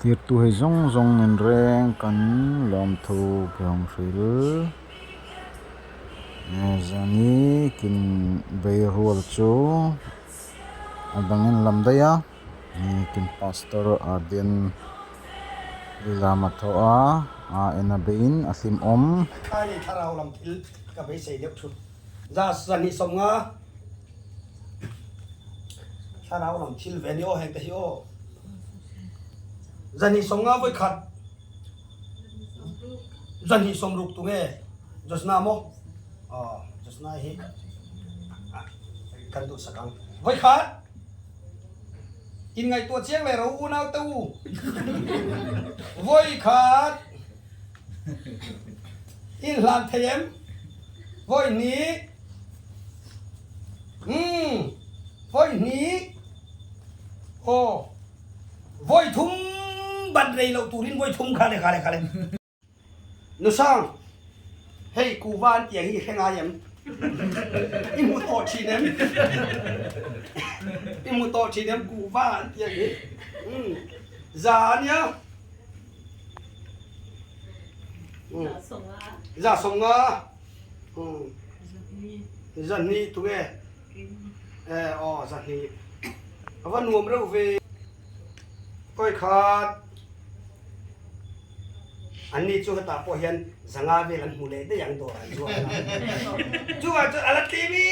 Thirtu hei zawng zawng in reng kan lawmthu keawng hril zani kin beirual chu a dang in lam daih a kin pastor arden lama thaw a a en a beiin a hlimawm. Thlarau lam thil ve ni aw heng te hi aw. Zahnih 50 voi khat. Zahnih 60 tu nge Josna maw? Aw Josna hi kan duh sak ang. Voi khat. In ngaihtuah chiang leh ro unau te u. Voi khat. In hlan thei em? Voi hnih. Umm, voi hnih, aw, voi thum bat rei loh turin voi thum kha le kha le kha le. Nusang, hei kuva an tiang hi i hre ngai em? I hmu tawh thin em? I hmu tawh thin em kuva an tiang hi? Umm, za ania. Za 50. Zahnih tunge eh aw zahnih a va nuam reuh ve kawi khat an ni chu hetah pawh hian zanga vel an hmu leh daih ang dawr an zuar a chuvang chuan a la tlim i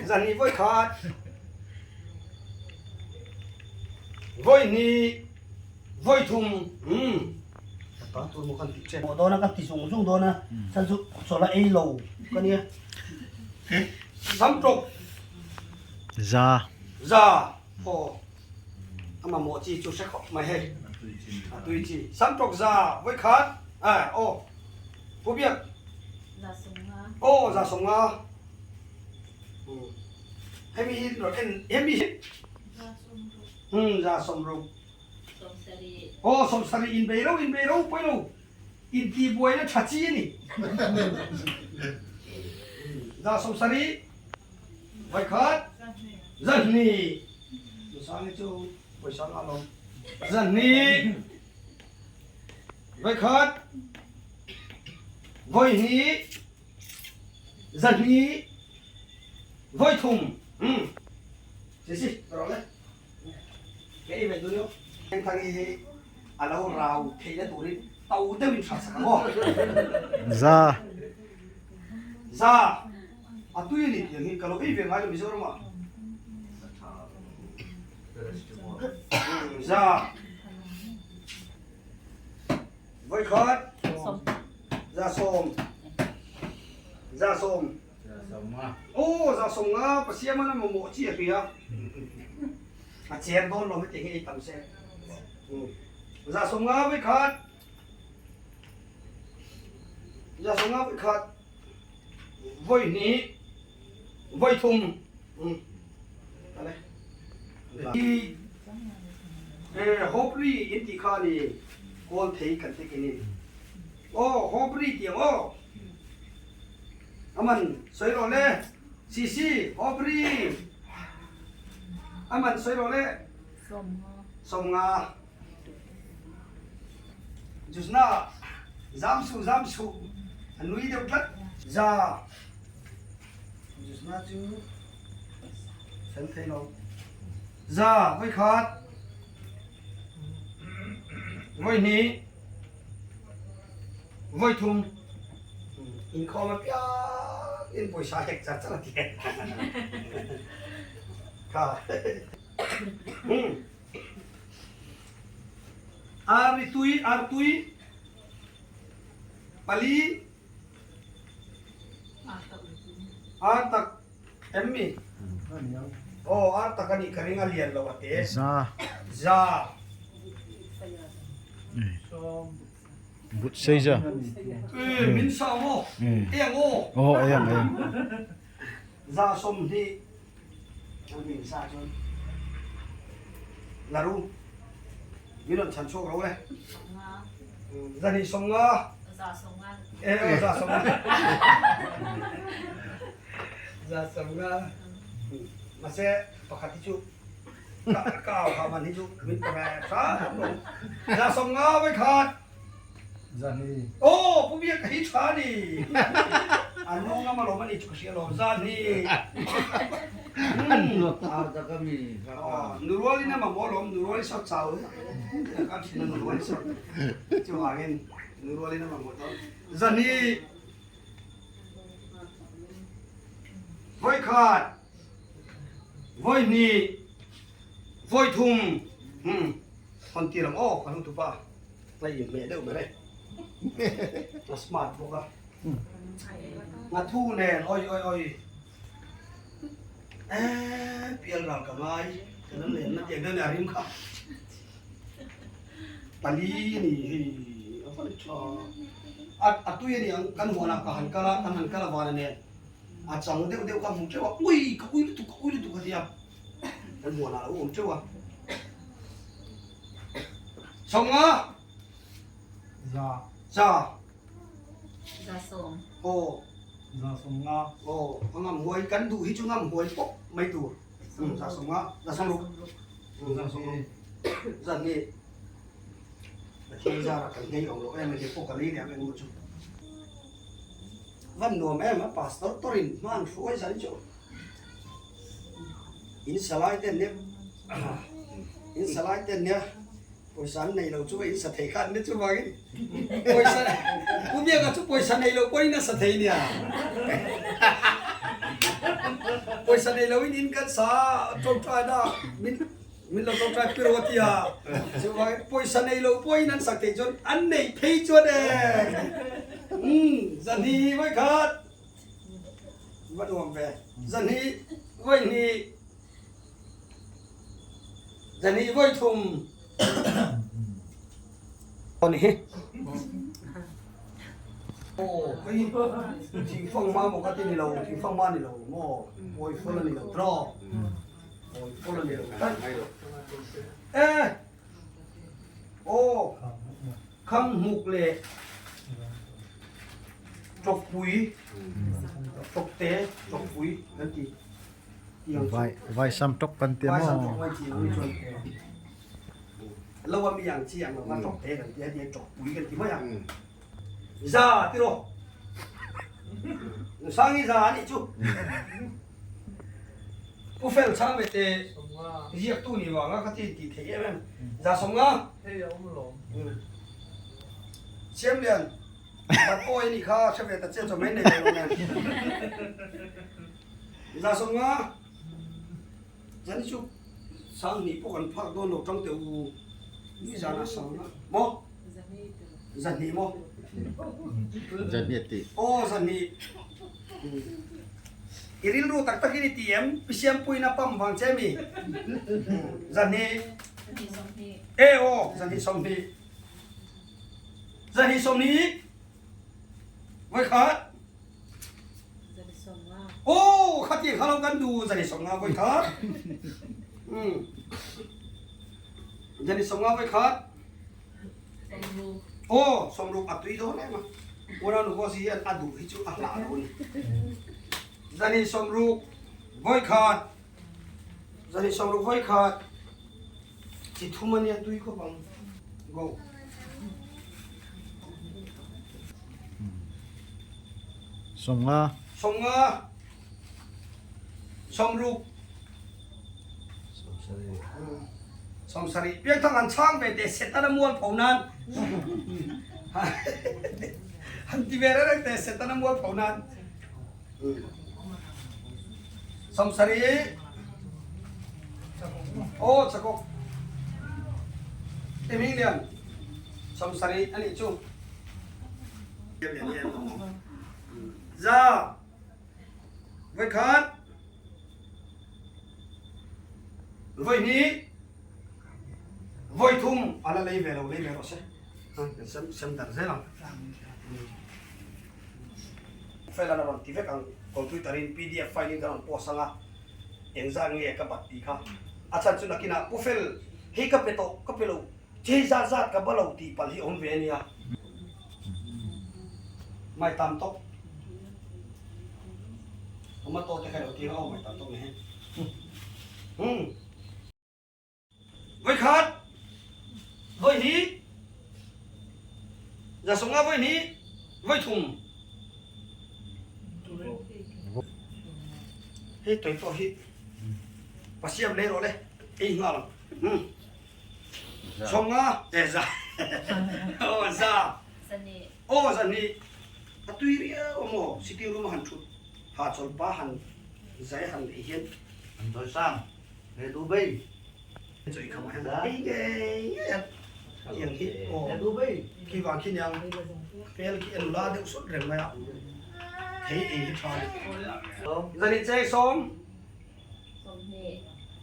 zahnih vawi khat vawi hnih vawi thum umm. Pawh dawn a ka ti zung zung dawn a chhan chu chawlh a ei lo ka nia sam tawk za za aw a mamawh chi chu hre khawp mai hei a tui chi sam tawk za vawi khat a aw pu biak aw za 50 hemi hi rawn en hemi hi za 60. Aw 70 inbei ro inbei ro pawi lo intihbuaina tha chi a ni. Za 70 vaikhat 200 Nusangi chu pawisa nga lawm 200 vaikhat 2 200 3 si si rawh le. Kei ve dun io. Thangthangi hi a lo rau theihna turin to deuhin hral sak ang aw. Za. Za. A tui a ni tih ang hi ka lo ei ve ngai lo Mizoram ah. Za. Vawikhat. Za 10. Za 10. Aw za 50 Pasiaman a mamawh chi a hria. A cher dawn lo heti hi ei tam se. Za 50 voi khat. Za 50 voi khat. Voi hnih. Voi thum. Ale. I hopri in ti kha ni kawl thei kan te kinin. Aw hopri tiang aw. A man sawi rawh le. Sisi, Aubrey. A man sawi rawh le. 50. Jusna, zam suh, zam suh. A nui deuh tlat. Za. Jusna chu fel thei lo. Za, voi khat. Voi hnih. Voi thum inkhawm apiang in pawisa hek char char a ti. Kha. Ar i tui, ar tui, pali, ar tak em mi? Aw, ar tak a nih ka ring a lian lo a te. Za. Za. But sei za. E, min sa maw? Eng aw. Aw, eng, eng. Za 20. Min sa chuan. Laru. Min rawn chhan chhuak ro le. 2 50. Za 50. E, aw, za 50. Za 50. Mahse, pakhat hi chu. Ka au kha man hi chu min pe ve hram lo. 150 voi khat. Zani. Aw, Pu Biak hi tha ni. An nung ngam alawm ani chu ka hria alawm. Zani. Nurual in a mamawh alawm, nurual i sawt chau. Ka thin a nurual i sawt. Chuvangin nurual in a mamawh dawn. Zani. Voi khat. Voi hnih. Voi thum. Hawn tir ang aw, kan hotupa. A inhmeh deuh ber e. A smart bawk a. Ngathu nen oi oi oi. Eee pial ral ka ngai. Ka lo len na tiang deuh a rim kha. Pali ni hei a va tha. A a tui a ni ang kan huanah ka han kal a kan han kal a van a nen. A chang deuh deuh kha hmu teuh a ui ka ui lutuk ka ui lutuk a tia. Kan huanah a lo awm teuh a. Sawmnga. Za. Za. Za sawm. Aw. Za sawmnga. Aw, a ngam huai kan duh hi chu ngam huai pawp mai tur. Za sawmnga, za sawmruk. Za sawmruk. Za hnih. Pathian zara kan nghei awm loh em a ni pawh ka lei leh ang engemaw chu. Van nuam em a pastor tawrin hman hruai zan chu. In salai ten nia in salai ten nia pawisa an nei lo chu in sa thei kha an ni chuvangin pawisa Pu Biaka chu pawisa nei lo pawhin a sa thei nia pawisa nei loin in kan sa tawngtai na min min lo tawngtai piro a tia chuvangin pawisa nei lo pawhin an sak thei chuan an nei phei chuan e umm zahni vawikhat Va nuam ve. Zahnih vawi hnih, zahnih vawi thum. Aw ni hi. Aw hei thingfang ma maw ka ti ni lo, thingfang ma ni lo maw, pawi ful a ni lo tiraw. Pawi ful a ni lo tlat. E aw Khanghmuk leh Tawkpui, Tawkte, Tawkpui kan ti tiang chu. Vaisam tawk kan ti a maw? Vaisam tawk mai chi ang chuan lo a mi ang chi ang lo kha Tawkte kan ti a tia Tawkpui kan ti mai a. Za tiraw. Nusangi za a nih chu. Pu Fel chhang ve te ziaktu ni vanga kha ti tih theih em em. Za 50. Hei a awm lawm. Siamlian, bat awi a nih kha hre ve ta che chaw mai nei ve lo nen. Za 50. Zan hi chu 2000 pawh kan phak dawn lo tang teh u. Ni zanah sangna maw? Zahnih maw? Zahnih tih. Aw zahnih. I rilru tak takin i ti em? Pi Siampuiin a pump vang che mi? Zahnih. E aw zahnih 20. Zahnih 20. Vawikhat. Aw khati kha lo kan duh zahnih 50 vawikhat. Zahnih 50 vawikhat. Aw, 60 a tui dawn em a. Unau nu Boss hian a duh hi chu a hlah lo a ni. Zahnih 60 vawi khat, zahnih 60 vawi khat, chi thum a nia tui khawp ang. Go. 50. 50, 60. 70 piangthang han chhang ve teh Setana mual pho nan han ti ve reng teh Setana mual pho nan 70 aw chakawk Eming Lian 70 anih chu za Voikhat, voihnih, voithum a la lei ve lo, lei ve rawh se. Kan sem sem darh zel ang. Fel an a rawn ti vek ang. Computer in pdf file in kan rawn post ang a, engzat nge ka bat tih kha. A chhan chu nakinah Pu Fel, hei ka pe tawh, ka pe lo, hei zat zat ka ba lo tih palh hi awm ve a nia. Mai tam tawk. Tomato te kha lo tir a, mai tam tawk ni hei. Vawikhat, vawihnih, 150 vawihnih, vawithum. Hei tawih pawh hi Pasiam lei rawh le, ei nghal ang. 50 e za. Aw za. Aw zahnih. A tui riau a maw sitting room a han thut hahchawl pa han zai han neih hian. An tawi sang he du bei. Chaw i khamah hian ei ngei ngei a tiang hi aw khi vang khi niang hmel khi a nula deuh sawt reng mai a thei ei hi tha a ni. Zahnih chei sawm.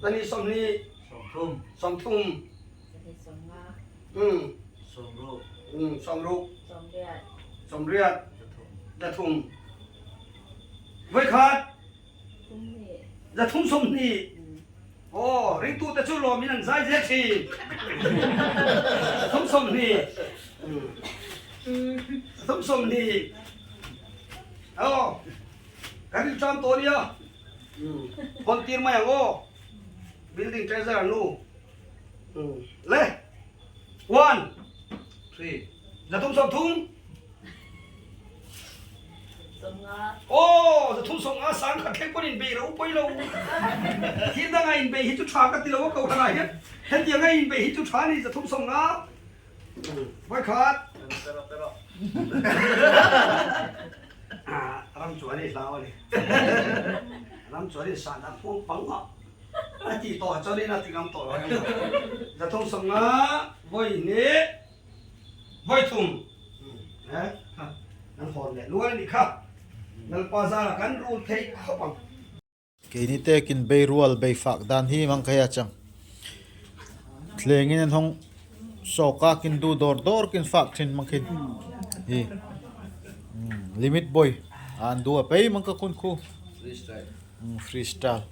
Zahnih 20. 30. Umm. Umm 60. 80. 300. Vawikhat. 320. Aw, ringtute chu lawmin an zai zel thin. 320. 320. Aw, kan inṭam tawh nia. Hawn tir mai ang aw. Building treasurer nu. Le. One. Three. 330. Aw, 350 sangkhat thleng pawn inbei lo pawi lo. Thil danga inbei hi chu tha ka ti lo a ko hlan ah hian hetianga inbei hi chu tha a ni 350. Vawikhat. Ram chuan i hlau a ni. Ram chuan i sahna khuang pang a. A ti tawh chuan in a ti ngam tawh lo. 350 vawihnih vawithum. Nan hawn leh lual a nih kha. Lalpa zara kan rul thei khawp ang. Keini tekin bei rual bei fak dan hi mang kei a chang. Thlengin an hawng sawk a kin du dawr dawr kin fak thin mang khin. Hi limit boy an du a pei mang ka khun khu. Freestyle. Freestyle.